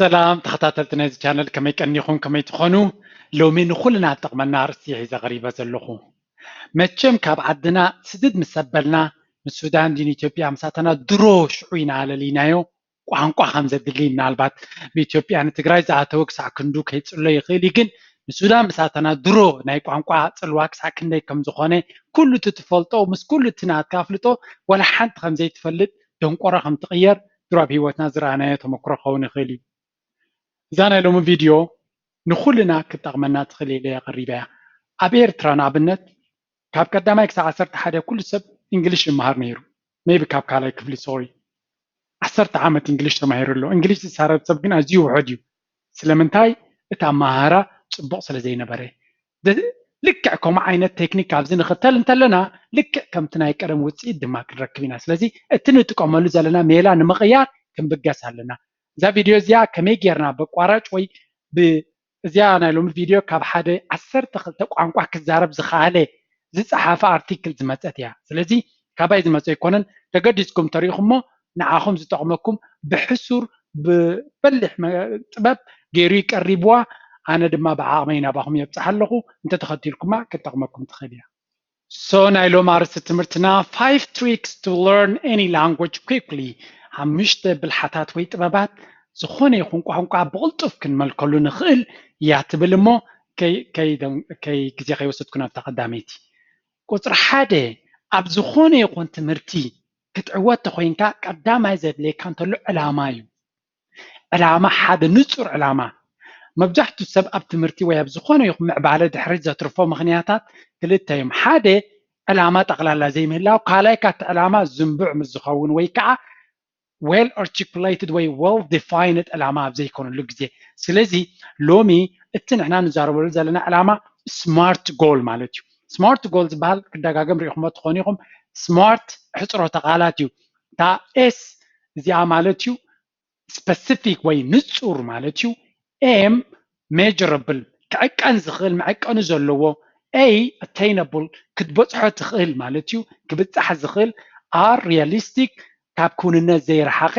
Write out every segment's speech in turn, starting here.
ሰላም ተኸታተልቲ ናይዚ ቻነል፣ ከመይ ቀኒኹም? ከመይ ትኾኑ? ሎሚ ንኹልና ዝጠቕመና ኣርእስቲ ሒዘ ቀሪበ ዘለኹ። መቸም ካብ ዓድና ስድድ ምስ ኣበልና፣ ንሱዳን ድን ኢትዮጵያ ምስ ኣተና ድሮ ሽዑ ኢና ኣለሊናዮ። ቋንቋ ከም ዘድሊ፣ ምናልባት ብኢትዮጵያ ንትግራይ ዝኣተወ ክሳዕ ክንዱ ከይጽሎ ይኽእል እዩ፣ ግን ንሱዳን ምስ ኣተና ድሮ ናይ ቋንቋ ጽልዋ ክሳዕ ክንደይ ከም ዝኾነ፣ ኩሉ እቲ ትፈልጦ ምስ ኩሉ እቲ ናትካ ኣፍልጦ ዋላ ሓንቲ ከም ዘይትፈልጥ ደንቆሮ ከም ትቕየር ድሮ ኣብ ህይወትና ዝረኣናዮ ተመክሮ ክኸውን ይኽእል እዩ። እዛ ናይ ሎሚ ቪድዮ ንኹልና ክትጠቕመና ትኽእል ኢለ እየ ቀሪበያ። ኣብ ኤርትራ ንኣብነት ካብ ቀዳማይ ክሳብ ዓሰርተ ሓደ ኩሉ ሰብ እንግሊሽ ይመሃር ነይሩ። ሜቢ ካብ ካልኣይ ክፍሊ፣ ሶሪ፣ ዓሰርተ ዓመት እንግሊሽ ተማሂሩ ኣሎ። እንግሊሽ ዝሳረብ ሰብ ግን ኣዝዩ ውሑድ እዩ። ስለምንታይ? እቲ ኣመሃህራ ጽቡቕ ስለ ዘይነበረ። ደ- ልክዕ ከምኡ ዓይነት ቴክኒክ ኣብዚ ንኽተል እንተለና፣ ልክዕ ከምቲ ናይ ቀደም ውጽኢት ድማ ክንረክብ ኢና። ስለዚ እቲ ንጥቀመሉ ዘለና ሜላ ንምቕያር ክንብገስ ኣለና። እዛ ቪድዮ እዚኣ ከመይ ጌርና ብቋራጭ ወይ ብ-፣ እዚኣ ናይ ሎሚ ቪድዮ ካብ ሓደ ዓሰርተ ክልተ ቋንቋ ክዛረብ ዝኸኣለ ዝጸሓፈ ኣርቲክል ዝመጸት እያ። ስለዚ ካባይ ዝመጸ ኣይኮነን፣ ተገዲስኩም ተሪኢኹሞ ንዓኹም ዝጠቕመኩም ብሕሱር ብበሊሕ መ-፣ ጥበብ ገይሩ ይቀሪብዋ። ኣነ ድማ ብዓቕመይ ናባኹም የብጽሕ ኣለኹ። እንተተኸቲልኩማ ክትጠቕመኩም ትኽእል እያ። So ናይ ሎም ኣርእስቲ ትምህርትና five tricks to learn any language quickly፣ ሓሙሽተ ብልሓታት ወይ ጥበባት ዝኾነ ይኹን ቋንቋ ብቕልጡፍ ክንመልከሉ ንኽእል እያ ትብል። እሞ ከይ-፣ ከይ-፣ ከይ-፣ ግዜ ከይወሰድኩ ናብታ ቀዳመይቲ። ቁጽሪ ሓደ፣ ኣብ ዝኾነ ይኹን ትምህርቲ ክትዕወት ተኾይንካ ቀዳማይ ዘድልየካ እንተሎ ዕላማ እዩ። ዕላማ፣ ሓደ ንጹር ዕላማ። መብዛሕትኡ ሰብ ኣብ ትምህርቲ ወይ ኣብ ዝኾነ ይኹን ምዕባለ ድሕሪት ዘትርፎ ምኽንያታት ክልተ እዮም። ሓደ ዕላማ ጠቕላላ ዘይምህላው፣ ካልኣይ ካቲ ዕላማ ዝንቡዕ ምስ ዝኸውን ወይ ከዓ well articulated ወይ well defined ዕላማ ኣብ ዘይኮነሉ ግዜ። ስለዚ ሎሚ እቲ ንሕና ንዛረበሉ ዘለና ዕላማ ስማርት ጎል ማለት እዩ። ስማርት ጎል ዝበሃል ክደጋገም ሪኢኹሞ ትኾኑ ኢኹም። ስማርት ሕፅሮተ ቃላት እዩ። እታ ኤስ እዚኣ ማለት እዩ ስፐሲፊክ ወይ ንጹር ማለት እዩ። ኤም ሜጀረብል ክዕቀን ዝኽእል መዐቀኒ ዘለዎ፣ ኤ ኣቴይነብል ክትበጽሖ ትኽእል ማለት እዩ። ክብጻሕ ዝኽእል፣ ኣር ሪያሊስቲክ ካብ ክውንነት ዘይረሓቐ፣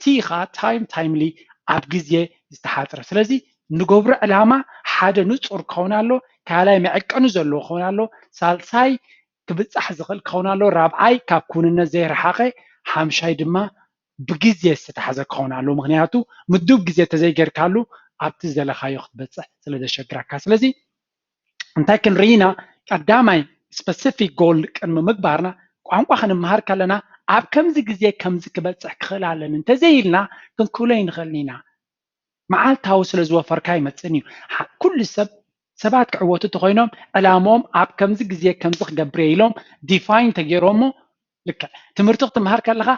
ቲ ኸዓ ታይም ታይምሊ ኣብ ግዜ ዝተሓጽረ። ስለዚ ንገብሮ ዕላማ ሓደ ንጹር ክኸውን ኣሎ፣ ካልኣይ መዐቀኒ ዘለዎ ክኸውን ኣሎ፣ ሳልሳይ ክብጻሕ ዝኽእል ክኸውን ኣሎ፣ ራብዓይ ካብ ክውንነት ዘይረሓቐ፣ ሓምሻይ ድማ ብግዜ ዝተታሕዘ ክኸውን ኣለዎ። ምኽንያቱ ምዱብ ግዜ ተዘይጌርካሉ ኣብቲ ዝደለኻዮ ክትበፅሕ ስለ ዘሸግረካ። ስለዚ እንታይ ክንርኢ ኢና? ቀዳማይ ስፐሲፊክ ጎል ቅድሚ ምግባርና ቋንቋ ክንመሃር ከለና ኣብ ከምዚ ግዜ ከምዚ ክበፅሕ ክኽእል ኣለኒ እንተዘይኢልና ክንክብሎ ኣይንኽእልን ኢና። መዓልታዊ ስለ ዝወፈርካ ይመፅእን እዩ። ኩሉ ሰብ ሰባት ክዕወቱ ተኮይኖም ዕላሞም ኣብ ከምዚ ግዜ ከምዚ ክገብር እየ ኢሎም ዲፋይን ተገይሮሞ ልክዕ ትምህርቲ ክትምሃር ከለካ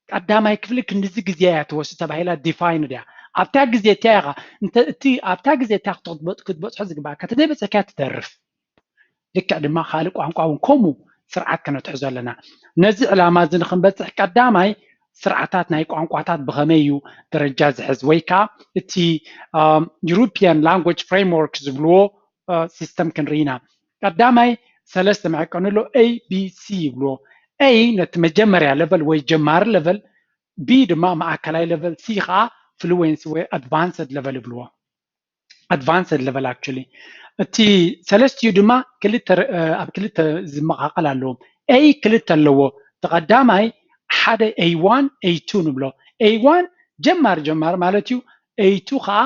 ቀዳማይ ክፍሊ ክንድዚ ግዜ እያ ትወስድ ተባሂላ ዲፋይን እያ። ኣብታ ግዜ እቲያ ኢኻ እንተ እቲ ኣብታ ግዜ እቲያ ክትበፅ- ክትበፅሖ ዝግባእካ ተዘይበፅሕካ ትተርፍ። ልክዕ ድማ ካልእ ቋንቋ እውን ከምኡ ስርዓት ከነትሕዞ ኣለና። ነዚ ዕላማ እዚ ንክንበፅሕ ቀዳማይ ስርዓታት ናይ ቋንቋታት ብኸመይ እዩ ደረጃ ዝሕዝ ወይ ከዓ እቲ ዩሮፒያን ላንጉጅ ፍሬምወርክ ዝብልዎ ሲስተም ክንርኢ ኢና። ቀዳማይ ሰለስተ መዐቀኒ ኣሎ፣ ኤ ቢ ሲ ይብልዎ። ኤ ነቲ መጀመርያ ለቨል ወይ ጀማሪ ለቨል፣ ቢ ድማ ማእከላይ ለቨል፣ ሲ ከዓ ፍሉዌንሲ ወይ ኣድቫንስድ ለቨል ይብልዎ። ኣድቫንስድ ለቨል ኣክቹሊ እቲ ሰለስቲኡ ድማ ክልተ ኣብ ክልተ ዝመቃቀል ኣለዎም። ኤ ክልተ ኣለዎ። ተቀዳማይ ሓደ ኤ ዋን ኤ ቱ ንብሎ። ኤ ዋን ጀማሪ ጀማሪ ማለት እዩ። ኤ ቱ ከዓ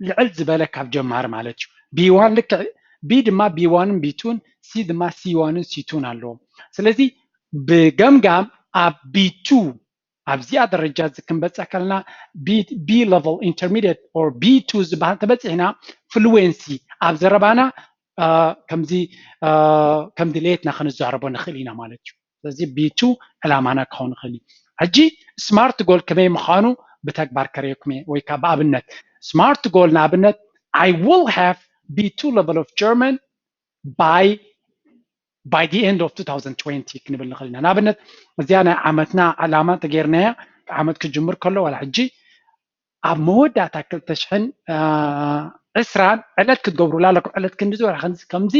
ልዕል ዝበለ ካብ ጀማሪ ማለት እዩ። ቢ ዋን ልክዕ ቢ ድማ ቢ ዋንን ቢ ቱን ሲ ድማ ሲ ዋንን ሲ ቱን ኣለዎም። ስለዚ ብገምጋም ኣብ ቢ ቱ ኣብዚኣ ደረጃ እዚ ክንበፅሕ ከለና ቢ ቢ ለቨል ኢንተርሚዲየት ኦር ቢ ቱ ዝበሃል ተበፂሕና ፍሉዌንሲ ኣብ ዘረባና ከምዚ ከም ድሌትና ክንዛረቦ ንኽእል ኢና ማለት እዩ። ስለዚ ቢ ቱ ዕላማና ክኸውን ይኽእል እዩ። ሕጂ ስማርት ጎል ከመይ ምዃኑ ብተግባር ከርእየኩም እየ ወይ ከዓ ብኣብነት ስማርት ጎል ንኣብነት I will have ቢ ቱ level of German by by the end of two thousand twenty ክንብል ንኽእል ኢና። ንኣብነት እዚኣ ናይ ዓመትና ዕላማ እንተገይርናያ ዓመት ክጅምር ከሎ ዋላ ሕጂ ኣብ መወዳእታ ክልተ ሽሕን ዕስራን ዕለት ክትገብሩላ ኣለኩም። ዕለት ክንዲ ዝበራ ከምዚ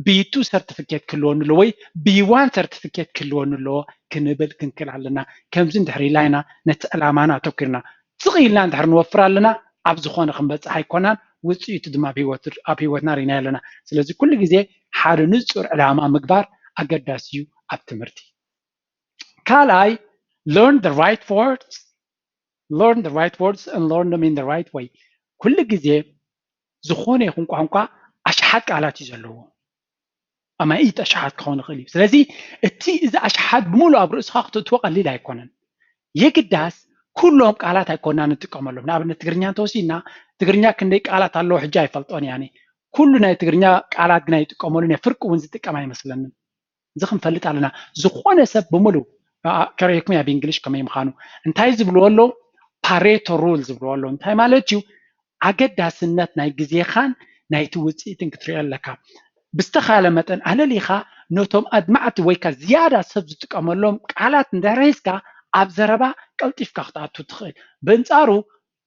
ቢ ቱ ሰርቲፊኬት ክህልወኒ ኣለዎ ወይ ቢ ዋን ሰርቲፊኬት ክህልወኒ ኣለዎ ክንብል ክንክእል ኣለና። ከምዚ እንድሕር ኢልና ኢና ነቲ ዕላማና ኣተኩርና። ስቕ ኢልና እንድሕር ንወፍር ኣለና፣ ኣብ ዝኾነ ክንበፅሕ ኣይኮናን፣ ውፅኢቱ ድማ ኣብ ህይወት-፣ ኣብ ህይወትና ርኢና ኣለና። ስለዚ ኩሉ ግዜ ሓደ ንፁር ዕላማ ምግባር ኣገዳሲ እዩ ኣብ ትምህርቲ። ካልኣይ፣ learn the right words, learn the right words and learn them in the right way። ኩሉ ግዜ ዝኾነ ይኹን ቋንቋ ኣሽሓት ቃላት እዩ ዘለዎ። ኣማኢት ኣሽሓት ክኸውን ይኽእል እዩ። ስለዚ እቲ እዚ ኣሽሓት ብምሉእ ኣብ ርእስኻ ክተእትዎ ቀሊል ኣይኮነን። የግዳስ ኩሎም ቃላት ኣይኮና ንጥቀመሎም። ንኣብነት ትግርኛ እንተወሲድና፣ ትግርኛ ክንደይ ቃላት ኣለዎ ሕጂ ኣይፈልጦን እየ ኣነ። ኩሉ ናይ ትግርኛ ቃላት ግን ኣይጥቀመሉን እየ፣ ፍርቂ እውን ዝጥቀም ኣይመስለንን። እዚ ክንፈልጥ ኣለና። ዝኾነ ሰብ ብምሉእ፣ ኣ፣ ከርእየኩም እያ ብእንግሊሽ ከመይ ምዃኑ። እንታይ ዝብልዎ ኣለዉ? ፓሬቶ ሩል ዝብልዎ ኣለዉ። እንታይ ማለት እዩ? ኣገዳስነት ናይ ግዜኻን ናይቲ ውፅኢትን ክትሪኦ ኣለካ። ብዝተኻለ መጠን ኣለሊኻ ነቶም ኣድማዕቲ ወይ ከ ዝያዳ ሰብ ዝጥቀመሎም ቃላት እንድሕር ሒዝካ ኣብ ዘረባ ቀልጢፍካ ክትኣቱ ትኽእል። በንጻሩ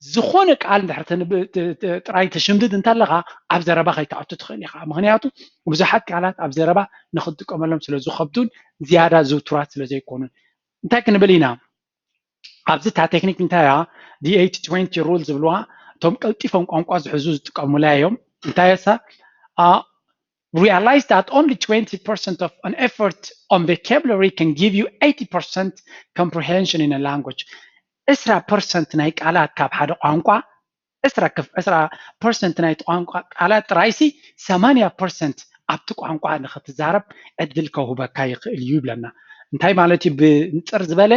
ዝኾነ ቃል እንድሕር ተንብ-፣ ት-፣ ት-፣ ጥራይ ተሽምድድ እንተለኻ ኣብ ዘረባ ከይትኣቱ ትኽእል ኢኻ። ምኽንያቱ ብዙሓት ቃላት ኣብ ዘረባ ንኽትጥቀመሎም ስለ ዝኸብዱን ዝያዳ ዝውቱራት ስለ ዘይኮኑን። እንታይ ክንብል ኢና? ኣብዚ እታ ቴክኒክ እንታይ እያ? The eighty twenty rule ዝብልዋ፣ እቶም ቀልጢፎም ቋንቋ ዝሕዙ ዝጥቀሙላ እዮም። እንታይ እሳ? አ፣ realize that only twenty percent of an effort on vocabulary can give you eighty percent comprehension in a language። ዕስራ ፐርሰንት ናይ ቃላት ካብ ሓደ ቋንቋ፣ ዕስራ ክፍ-፣ ዕስራ ፐርሰንት ናይቲ ቋንቋ ቃላት ጥራይሲ ሰማንያ ፐርሰንት ኣብቲ ቋንቋ ንኽትዛረብ ዕድል ከውህበካ ይኽእል እዩ ይብለና። እንታይ ማለት እዩ? ብንፅር ዝበለ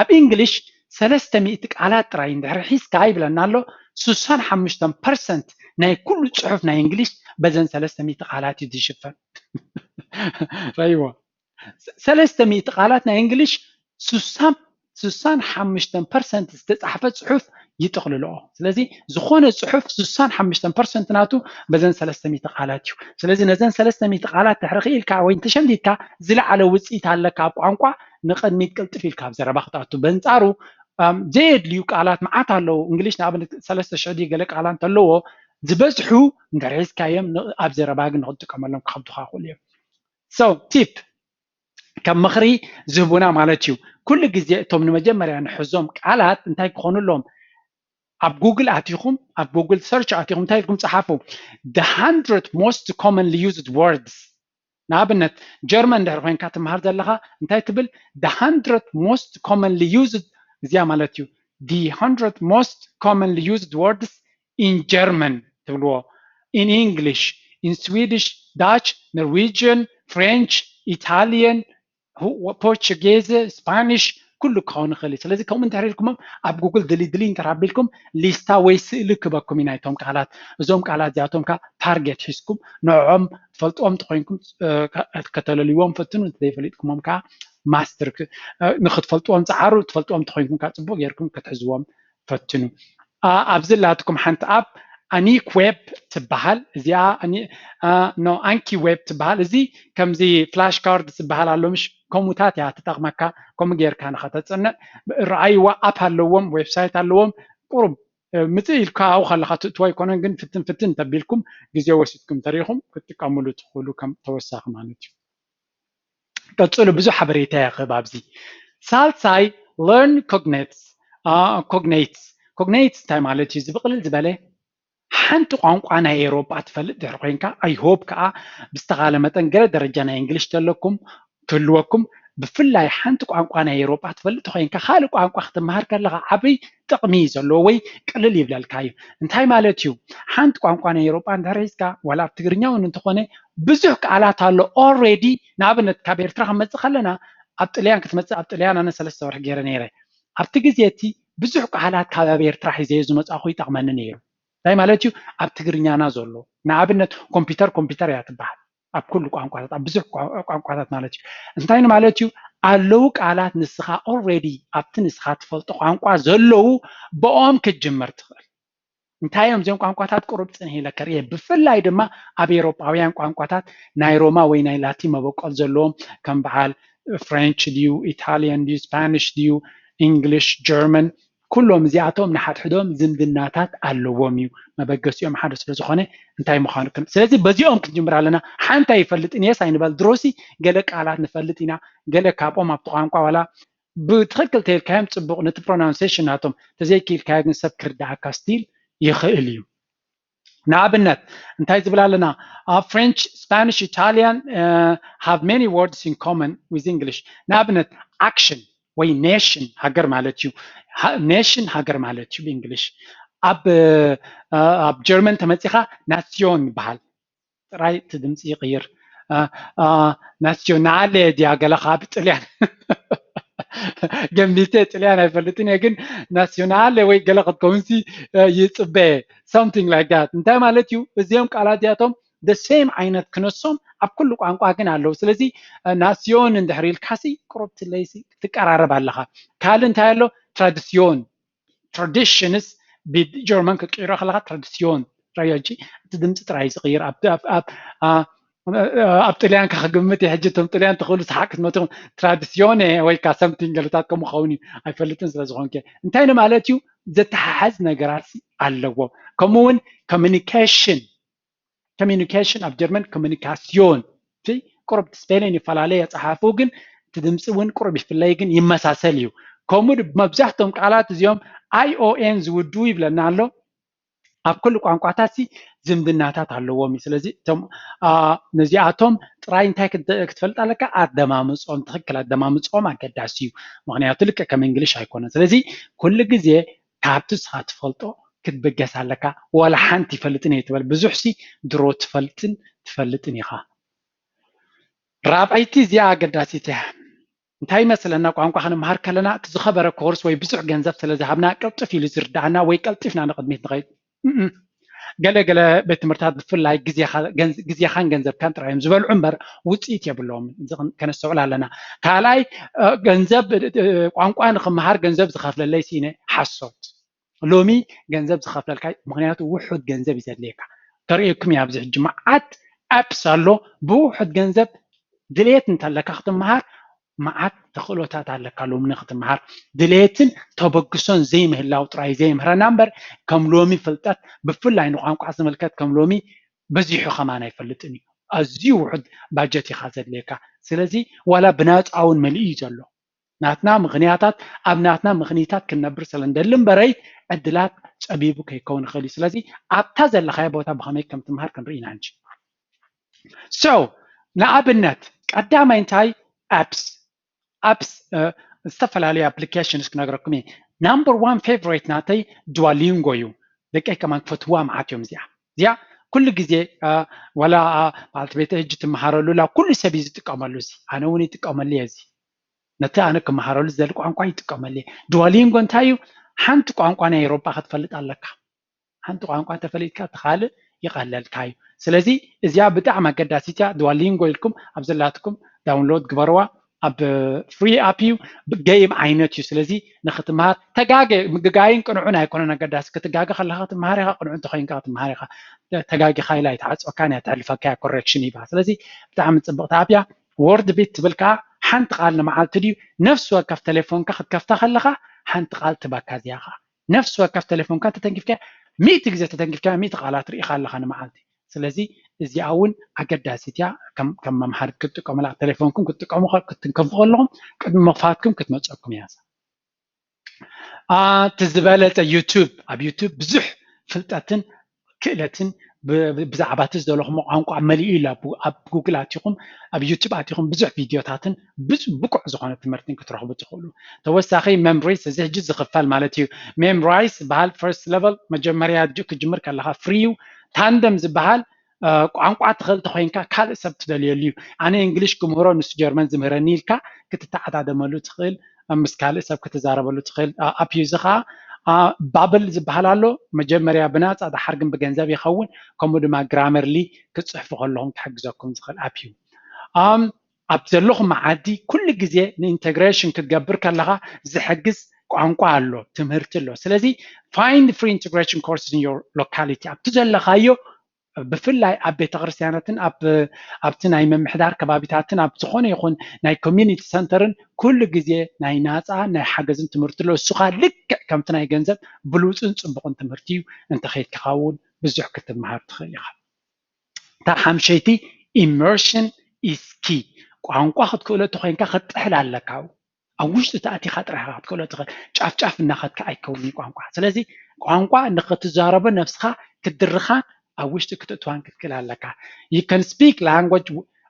ኣብ እንግሊሽ ሰለስተ ሚእቲ ቃላት ጥራይ እንድሕር ሒዝካ ይብለና ኣሎ፣ ስሳን ሓሙሽተን ፐርሰንት ናይ ኩሉ ፅሑፍ ናይ እንግሊሽ በዘን ሰለስተ ሚእቲ ቃላት እዩ ዝሽፈን። ረይዎ። ሰለስተ ሚእቲ ቃላት ናይ እንግሊሽ ስሳን፣ ስሳን ሓሙሽተን ፐርሰንት ዝተጻሕፈ ጽሑፍ ይጥቕልልኦ። ስለዚ ዝኾነ ጽሑፍ ስሳን ሓሙሽተን ፐርሰንት ናቱ በዘን ሰለስተ ሚእቲ ቃላት እዩ። ስለዚ ነዘን ሰለስተ ሚእቲ ቃላት ድሕሪ ክኢልካ ወይ እንተሸምዲድካ ዝለዓለ ውጽኢት ኣለካ ኣብ ቋንቋ፣ ንቕድሚት ቅልጥፍ ኢልካ ኣብ ዘረባ ክትኣቱ። በንጻሩ፣ ኣም፣ ዘየድልዩ ቃላት መዓት ኣለዉ። እንግሊሽ ንኣብነት ሰለስተ ሽሕ ድዩ ገለ ቃላት እንተለዎ፣ ዝበዝሑ እንድሕር ሒዝካዮም ን-፣ ኣብ ዘረባ ግን ንኽትጥቀመሎም ክኸብዱኻ ይኽእሉ እዮም። So፣ ቲፕ ከም ምኽሪ ዝህቡና ማለት እዩ። ኩሉ ግዜ እቶም ንመጀመርያ ንሕዞም ቃላት እንታይ ክኾኑ ኣለዎም? ኣብ ጉግል ኣቲኹም፣ ኣብ ጉግል ሰርች ኣቲኹም እንታይ ኢልኩም ጸሓፉ? The hundred most commonly used words። ንኣብነት ጀርመን እንድሕር ኮይንካ ትመሃር ዘለኻ እንታይ ትብል? The hundred most commonly used፣ እዚኣ ማለት እዩ። The hundred most commonly used words in German ትብልዎ። In English, in Swedish, Dutch, Norwegian, French, Italian, ሁ-፣ ፖርቹጌዝ፣ ስፓኒሽ፣ ኩሉ ክኸውን ይኽእል እዩ። ስለዚ ከምኡ እንድሕር ኢልኩሞም ኣብ ጉግል ድልይ ድልይ እንድሕር ኣቢልኩም ሊስታ ወይ ስእሊ ክበኩም እዩ ናይቶም ቃላት። እዞም ቃላት እዚኣቶም ከ ታርጌት ሒዝኩም ንዕኦም ትፈልጥዎም እንተኾይንኩም፣ እ፣ ከ-፣ ከተለልይዎም ፈትኑ፣ እንተዘይፈሊጥኩሞም ከ ማስተር ክ-፣ እ፣ ንኽትፈልጥዎም ጸዓሩ፣ ትፈልጥዎም እንተኾይንኩም ከ ጽቡቕ ጌርኩም ክትሕዝዎም ፈትኑ። ኣ-፣ ኣብዚ ላትኩም ሓንቲ ኣፕ ኣኒክ ዌብ ትበሃል። እዚኣ ኣኒ-፣ ኣ፣ ኖ፣ ኣንኪ ዌብ ትበሃል። እዚ ከምዚ ፍላሽ ካርድ ዝበሃል ኣሎ፣ ምሽ? ከምኡታት እያ ትጠቕመካ። ከምኡ ጌርካ ንኸተጽንዕ። ረኣይዋ፣ ኣፕ ኣለዎም፣ ዌብሳይት ኣለዎም። ቁሩብ፣ እ፣ ምጽእ ኢልካ ኣብኡ ከለኻ ትእትዎ ኣይኮነን፣ ግን ፍትን ፍትን ተቢልኩም ግዜ ወሲድኩም ተሪኹም ክትጥቀምሉ ትኽእሉ ከም ተወሳኺ ማለት እዩ። ቀጽሉ፣ ብዙሕ ሓበሬታ ይኽብ ኣብዚ። ሳልሳይ፣ learn cognates፣ አ፣ cognates። Cognates እንታይ ማለት እዩ? እዚ ብቕልል ዝበለ፣ ሓንቲ ቋንቋ ናይ ኤውሮጳ ትፈልጥ ድሕሪ ኮይንካ፣ I hope ከኣ ብዝተኻለ መጠን ገለ ደረጃ ናይ እንግሊሽ ተለኩም፣ ትህልወኩም፣ ብፍላይ ሓንቲ ቋንቋ ናይ ኤውሮጳ ትፈልጥ ኮይንካ፣ ካልእ ቋንቋ ክትመሃር ከለኻ ዓብይ ጥቕሚ እዩ ዘለዎ ወይ ቅልል ይብለልካ እዩ። እንታይ ማለት እዩ? ሓንቲ ቋንቋ ናይ ኤውሮጳ እንድሕር ሒዝካ፣ ዋላ ኣብ ትግርኛ እውን እንተኾነ፣ ብዙሕ ቃላት ኣሎ ኦልሬዲ። ንኣብነት ካብ ኤርትራ ክንመጽእ ከለና፣ ኣብ ጥልያን ክትመጽእ፣ ኣብ ጥልያን ኣነ ሰለስተ ወርሒ ገይረ ነይረ። ኣብቲ ግዜ እቲ ብዙሕ ቃላት ካብ ኣብ ኤርትራ ሒዘዮ ዝመጻእኹ ይጠቕመኒ ነይሩ። እንታይ ማለት እዩ? ኣብ ትግርኛና ዘሎ፣ ንኣብነት ኮምፒውተር፣ ኮምፒውተር እያ ትበሃል ኣብ ኩሉ ቋንቋታት፣ ኣብ ብዙሕ ቋ-፣ ቋንቋታት ማለት እዩ። እንታይ ንማለት እዩ? ኣለዉ ቃላት ንስኻ ኦልሬዲ ኣብቲ ንስኻ ትፈልጦ ቋንቋ ዘለዉ፣ ብኦም ክትጅምር ትኽእል። እንታይ እዮም እዚኦም ቋንቋታት? ቁሩብ ጽንሕ ኢለ ከርእየ። ብፍላይ ድማ ኣብ ኤውሮጳውያን ቋንቋታት ናይ ሮማ ወይ ናይ ላቲን መበቆል ዘለዎም፣ ከም በዓል ፍሬንች ድዩ፣ ኢታልያን ድዩ፣ ስፓኒሽ ድዩ፣ እንግሊሽ፣ ጀርመን፣ ኩሎም እዚኣቶም ንሓድሕዶም ዝምድናታት ኣለዎም እዩ። መበገሲኦም ሓደ ስለ ዝኾነ እንታይ ምዃኑ ክን-፣ ስለዚ በዚኦም ክንጅምር ኣለና። ሓንቲ ኣይፈልጥን እየስ ኣይንበል። ድሮሲ ገለ ቃላት ንፈልጥ ኢና። ገለ ካብኦም ኣብቲ ቋንቋ ዋላ ብትኽክል ተይልካዮም ጽቡቕ፣ ነቲ pronunciation ናቶም ተዘይክኢልካዮ ግን ሰብ ክርዳኣካ still ይኽእል እዩ። ንኣብነት እንታይ ዝብል ኣለና? ኣብ French, Spanish, Italian have many words in common with English. ንኣብነት action ወይ nation ሃገር ማለት እዩ። Nation ሃገር ማለት እዩ ብእንግሊሽ። ኣብ ኣብ ጀርመን ተመፂኻ ናስዮን ይበሃል። ጥራይ እቲ ድምፂ ይቕይር። ናስዮናለ ድያ ገለኻ ብጥልያን ገሚተ ጥልያን ኣይፈልጥን እየ፣ ግን ናስዮናለ ወይ ገለ ክትከውንሲ ይፅበ something like that። እንታይ ማለት እዩ? እዚኦም ቃላት እዚኣቶም the same ዓይነት ክነሶም ኣብ ኩሉ ቋንቋ ግን ኣለዉ። ስለዚ ናስዮን እንድሕር ኢልካሲ ቁሩብ ትለይሲ ትቀራረብ ኣለኻ። ካልእ እንታይ ኣሎ? ትራዲስዮን፣ traditions ብጀርመን ክትቅይሮ ከለኻ ትራዲስዮን። ራዮ እንጂ እቲ ድምፂ ጥራይ ዝቕይር ኣብ ጥልያን ክግምት እየ። ሕጂ እቶም ጥልያን ትኽእሉ ሰሓቅ ክትመትኹም ትራዲስዮን ወይ ካ something ገለታት ከምኡ ኸውን እዩ ኣይፈልጥን ስለ ዝኾንከ እንታይ ንማለት እዩ? ዘተሓሓዝ ነገራት ኣለዎ። ከምኡ እውን communication፣ communication ኣብ ጀርመን communication ቁሩብ spelling ይፈላለ የፀሓፉ ግን እቲ ድምፂ እውን ቁሩብ ይፍለይ ግን ይመሳሰል እዩ። ከምኡ መብዛሕቶም ቃላት እዚኦም I O N ዝውድኡ ይብለና ኣሎ። ኣብ ኩሉ ቋንቋታት ዝምድናታት ኣለዎም እዩ። ስለዚ እቶም ነዚኣቶም ጥራይ እንታይ ክትፈልጥ ኣለካ? ኣደማምፅኦም፣ ትኽክል ኣደማምፅኦም ኣገዳሲ እዩ። ምክንያቱ ልክዕ ከም እንግሊሽ ኣይኮነን። ስለዚ ኩሉ ግዜ ካብቲ ንስኻ ትፈልጦ ክትብገስ ኣለካ። ዋላ ሓንቲ ይፈልጥን እየ ትበል ብዙሕ ሲ ድሮ ትፈልጥን ትፈልጥን ኢኻ። ራብዐይቲ እዚኣ ኣገዳሲት እያ። እንታይ ይመስለና? ቋንቋ ክንምሃር ከለና እቲ ዝኸበረ ኮርስ ወይ ብዙሕ ገንዘብ ስለ ዝሃብና ቅልጥፍ ኢሉ ዝርዳኣና ወይ ቀልጢፍና ንቕድሚት ንኸይድ። ገለ ገለ ቤት ትምህርታት ብፍላይ ግዜኻን ገንዘብካን ጥራይ እዮም ዝበልዑ እምበር ውፅኢት የብለዎም። ከነስተውዕል ኣለና። ካልኣይ ገንዘብ ቋንቋ ንክምሃር ገንዘብ ዝኸፍለለይ ሲነ ሓሶት። ሎሚ ገንዘብ ዝኸፍለልካ ምክንያቱ ውሑድ ገንዘብ እዩ ዘድልየካ። ከርእየኩም እየ ኣብዚ ሕጂ መዓት apps ኣሎ ብውሑድ ገንዘብ ድሌት እንተለካ ክትምሃር መዓት ተኽእሎታት ኣለካ። ሎሚ ንክትምሃር ድሌትን ተበግሶን ዘይምህላው ጥራይ ዘይምህረና እምበር ከም ሎሚ ፍልጠት ብፍላይ ንቋንቋ ዝምልከት ከም ሎሚ በዚሑ ከማን ኣይፈልጥን እዩ። ኣዝዩ ውሑድ ባጀት ኢኻ ዘድልየካ። ስለዚ ዋላ ብናፃ እውን መሊኡ እዩ ዘሎ። ናትና ምኽንያታት ኣብ ናትና ምኽንያታት ክንነብር ስለ እንደሊ እምበረይ ዕድላት ፀቢቡ ከይከውን ይኽእል እዩ። ስለዚ ኣብታ ዘለኻዮ ቦታ ብኸመይ ከም ትምሃር ክንርኢ ኢና እንጂ። So ንኣብነት ቀዳማይ እንታይ apps apps ዝተፈላለዩ applications ክነግረኩም እየ። Number one favorite ናተይ Duolingo እዩ። ደቀይ ከማን ክፈትዋ መዓት እዮም እዚኣ እዚኣ ኩሉ ግዜ ዋላ በዓልቲ ቤተ ሕጂ ትመሃረሉ ላ ኩሉ ሰብ እዩ ዝጥቀመሉ። እዚ ኣነ እውን ይጥቀመሉ እየ። እዚ ነቲ ኣነ ክመሃረሉ ዝደሊ ቋንቋ ይጥቀመሉ እየ። Duolingo እንታይ እዩ? ሓንቲ ቋንቋ ናይ ኤሮጳ ክትፈልጥ ኣለካ። ሓንቲ ቋንቋ እንተፈሊጥካ እቲ ካልእ ይቐለልካ እዩ። ስለዚ እዚኣ ብጣዕሚ ኣገዳሲት እያ። Duolingo ኢልኩም ኣብ ዘላትኩም download ግበርዋ። ኣብ free app እዩ። Game ዓይነት እዩ። ስለዚ ንክትምሃር ተጋገ ምግጋይን ቅንዑን ኣይኮነን ኣገዳሲ። ክትጋገ ከለካ ክትምሃር ኢኻ፣ ቅንዑ እንተኮይንካ ክትምሃር ኢኻ። ተጋጊኻ ኢላ ኣይትዓፅወካን እያ፣ ተሕልፈካ እያ፣ correction ይበሃል። ስለዚ ብጣዕሚ ፅብቕቲ app እያ። Wordbit ትብል ከዓ ሓንቲ ቃል ንመዓልቲ ድዩ ነፍሲ ወከፍ ተሌፎንካ ክትከፍታ ከለካ ሓንቲ ቃል ትበካ እዚኣ ከዓ ነፍሲ ወከፍ ተሌፎንካ ተተንኪፍካ ሚእቲ ግዜ ተተንኪፍካ ሚእቲ ቃላት ርኢኻ ኣለካ ንመዓልቲ። ስለዚ እዚኣ እውን ኣገዳሲት እያ። ከም መምሃሪ ክትጥቀሙላ ተሌፎንኩም ክትጥቀሙ ክትንከፉ ከለኹም ቅድሚ ምኽፋትኩም ክትመፀኩም እያ። እቲ ዝበለፀ YouTube ኣብ YouTube ብዙሕ ፍልጠትን ክእለትን ብዛዕባ እቲ ዝደለኹም ቋንቋ መሊኡ ኢሉ ኣብ ጉግል ኣቲኹም ኣብ ዩቱብ ኣቲኹም ብዙሕ ቪድዮታትን ብቁዕ ዝኾነ ትምህርትን ክትረኽቡ ትኽእሉ። ተወሳኺ መምሪስ እዚ ሕጂ ዝኽፈል ማለት እዩ። ሜምራይስ ዝበሃል ፈርስት ለቨል መጀመርያ ክጅምር ከለኻ ፍሪ እዩ። ታንደም ዝበሃል ቋንቋ ትኽእል ተኮይንካ ካልእ ሰብ ትደልየሉ እዩ። ኣነ እንግሊሽ ክምህሮ ንሱ ጀርመን ዝምህረኒ ኢልካ ክትተዓዳደመሉ ትኽእል፣ ምስ ካልእ ሰብ ክትዛረበሉ ትኽእል። ኣፕ እዩ እዚ ከዓ ባብል ዝበሃል ኣሎ። መጀመርያ ብናፃ ደሓር ግን ብገንዘብ ይኸውን። ከምኡ ድማ ግራመርሊ ክትፅሕፉ ከለኹም ክሕግዘኩም ዝኽእል ኣፕ እዩ። ኣብ ዘለኹም መዓዲ ኩሉ ግዜ ንኢንተግሬሽን ክትገብር ከለኻ ዝሕግዝ ቋንቋ ኣሎ፣ ትምህርቲ ኣሎ። ስለዚ find free integration courses in your locality ኣብቲ ዘለኻዮ ብፍላይ ኣብ ቤተክርስትያናትን ኣብቲ ናይ ምምሕዳር ከባቢታትን ኣብ ዝኾነ ይኹን ናይ ኮሚኒቲ ሰንተርን ኩሉ ግዜ ናይ ናፃ ናይ ሓገዝን ትምህርቲ ኣሎ። እሱ ከዓ ልክዕ ከምቲ ናይ ገንዘብ ብሉፅን ፅቡቕን ትምህርቲ እዩ። እንተኸይድካ እውን ብዙሕ ክትምሃር ትኽእል ኢኻ። እታ ሓምሸይቲ immersion is key። ቋንቋ ክትክእሎ ተኮይንካ ክትጥሕል ኣለካ። ኣብ ውሽጢ ተኣቲኻ ጥራሕ ኢኻ ክትክእሎ ትኽእል። ጫፍ ጫፍ እናኸድካ ኣይከውን እዩ ቋንቋ። ስለዚ ቋንቋ ንኽትዛረቦ ነብስኻ ክትድርኻን ኣብ ውሽጢ ክትእትዋን ክትክእል ኣለካ። You can speak language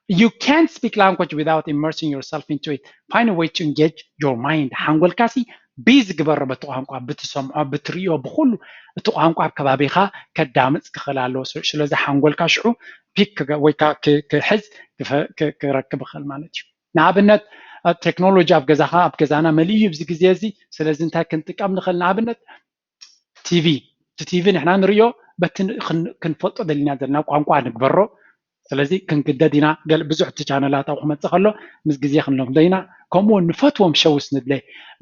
you can't speak language without immersing yourself into it. Find a way to engage your mind. ሓንጎልካ ሲ ቢዚ ግበሮ በቲ ቋንቋ፣ ብትሰምዖ፣ ብትሪኦ፣ ብኩሉ እቲ ቋንቋ ኣብ ከባቢኻ ከዳምፅ ክኽእል ኣለዎ። ስለዚ ሓንጎልካ ሽዑ ፒክ ወይ ከዓ ክሕዝ ክረክብ ይኽእል ማለት እዩ። ንኣብነት ቴክኖሎጂ ኣብ ገዛኻ ኣብ ገዛና መሊኡ ኣብዚ ግዜ እዚ። ስለዚ እንታይ ክንጥቀም ንኽእል? ንኣብነት ቲቪ፣ እቲ ቲቪ ንሕና ንርእዮ በቲ ክንፈልጦ ደሊና ዘለና ቋንቋ ንግበሮ። ስለዚ ክንግደድ ኢና። ብዙሕ እቲ ቻነላት ኣብኡ ክመፅእ ከሎ ምስ ግዜ ክንለምዶ ኢና። ከምኡ ንፈትዎም ሸውስ ንድለ።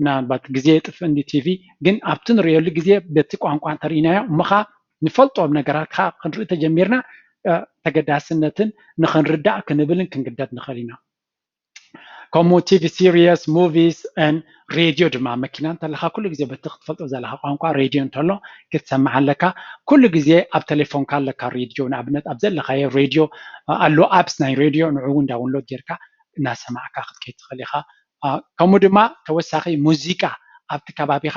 ምናልባት ግዜ የጥፍእ እንዲ ቲቪ፣ ግን ኣብቲ ንርእየሉ ግዜ በቲ ቋንቋ እንተርኢናዮ እሞ ኸዓ ንፈልጦም ነገራት ከዓ ክንርኢ ተጀሚርና ተገዳስነትን ንኽንርዳእ ክንብልን ክንግደድ ንኽእል ኢና። ከምኡ ቲቪ ሲሪየስ፣ ሙቪስ ን ሬድዮ ድማ። መኪና እንተለካ ኩሉ ግዜ በቲ ክትፈልጦ ዘለካ ቋንቋ ሬድዮ እንተሎ ክትሰምዕ ኣለካ። ኩሉ ግዜ ኣብ ቴሌፎንካ ኣለካ ሬድዮ። ንኣብነት ኣብ ዘለካዮ ሬድዮ ኣሎ፣ ኣፕስ ናይ ሬድዮ፣ ንዑ እውን ዳውንሎድ ጌርካ እናሰማዕካ ክትከይድ ትኽእል ኢኻ። ከምኡ ድማ ተወሳኺ ሙዚቃ ኣብቲ ከባቢኻ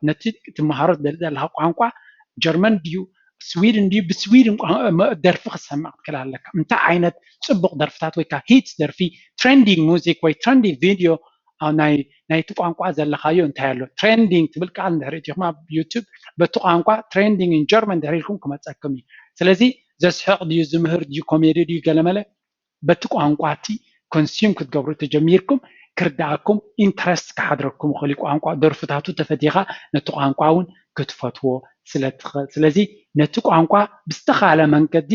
ነቲ ትመሃሮ ትደሊ ዘለካ ቋንቋ ጀርመን ድዩ ስዊድን ድዩ ብስዊድን ደርፊ ክትሰምዕ ክትክእል ኣለካ። እንታይ ዓይነት ፅቡቅ ደርፍታት ወይ ከዓ ሂትስ ደርፊ፣ ትሬንዲንግ ሙዚክ ወይ ትሬንዲንግ ቪድዮ ናይቲ ቋንቋ ዘለካዮ እንታይ ኣሎ? ትሬንዲንግ ትብል ቃል እንድሕር እቲኹም ኣብ ዩቱብ በቲ ቋንቋ ትሬንዲንግ ን ጀርመን ድሕር ኢልኩም ክመፀኩም እዩ። ስለዚ ዘስሕቕ ድዩ ዝምህር ድዩ ኮሜዲ ድዩ ገለመለ በቲ ቋንቋ እቲ ኮንሱም ክትገብሩ ተጀሚርኩም ክርዳኣኩም ኢንትረስት ክሓድረኩም ይኽእል እዩ። ቋንቋ ደርፍታቱ ተፈቲኻ ነቲ ቋንቋ እውን ክትፈትዎ ስለ ትኽእል። ስለዚ ነቲ ቋንቋ ብዝተኻለ መንገዲ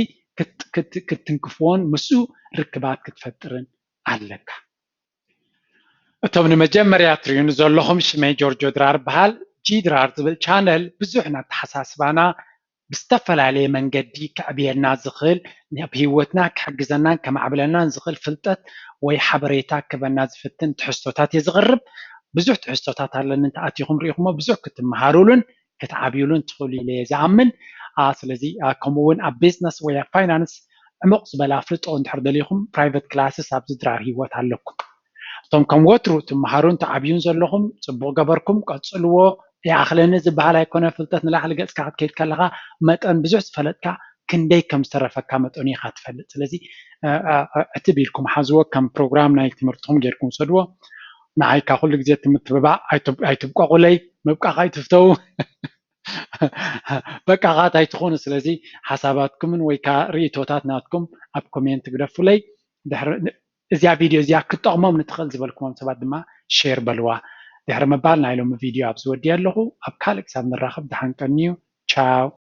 ክትትንክፍዎን ምስኡ ርክባት ክትፈጥርን ኣለካ። እቶም ንመጀመርያ ትሪኡኒ ዘለኹም ሽመይ ጆርጆ ድራር በሃል። ጂ ድራር ዝብል ቻነል ብዙሕ ናተሓሳስባና ብዝተፈላለየ መንገዲ ከዕብየልና ዝኽእል፣ ኣብ ህይወትና ክሕግዘናን ከማዕብለናን ዝኽእል ፍልጠት ወይ ሓበሬታ ክበና ዝፍትን ትሕዝቶታት እየ ዝቕርብ። ብዙሕ ትሕዝቶታት ኣለኒ፣ እንተኣቲኹም ሪኢኹሞ ብዙሕ ክትመሃሩሉን ክትዓብዩሉን ትኽእሉ ኢለ እየ ዝኣምን። ስለዚ ከምኡ እውን ኣብ ቢዝነስ ወይ ኣብ ፋይናንስ ዕሙቕ ዝበለ ኣፍልጦ እንድሕር ደሊኹም ፕራይቨት ክላስስ ኣብዚ ድራር ህይወት ኣለኩም። እቶም ከም ወትሩ ትመሃሩን ትዓብዩን ዘለኹም ፅቡቕ ገበርኩም ቀፅልዎ። ይኣኽለኒ ዝበሃል ኣይኮነ ፍልጠት ንላዕሊ ገፅካ ክትከይድ ከለኻ መጠን ብዙሕ ዝፈለጥካ ክንደይ ከም ዝተረፈካ መጠኑ ኢኻ ትፈልጥ። ስለዚ ዕትብ ኢልኩም ሓዝዎ፣ ከም ፕሮግራም ናይ ትምህርትኹም ጌርኩም ውሰድዎ። ንዓይ ካብ ኩሉ ግዜ እቲ ምትብባዕ ኣይትብቀቑለይ፣ ምብቃቕ ኣይትፍተው። በቃቓት ኣይትኾኑ። ስለዚ ሓሳባትኩምን ወይ ከዓ ርእይቶታት ናትኩም ኣብ ኮሜንት ግደፉለይ። ድሕሪ እዚኣ ቪድዮ እዚኣ ክትጠቕሞም ንትኽእል ዝበልኩዎም ሰባት ድማ ሼር በልዋ። ድሕሪ ምባል ናይ ሎሚ ቪድዮ ኣብዚ ወዲአ ኣለኹ። ኣብ ካልእ ክሳብ ንራኸብ ደሓን ቀንዩ። ቻው።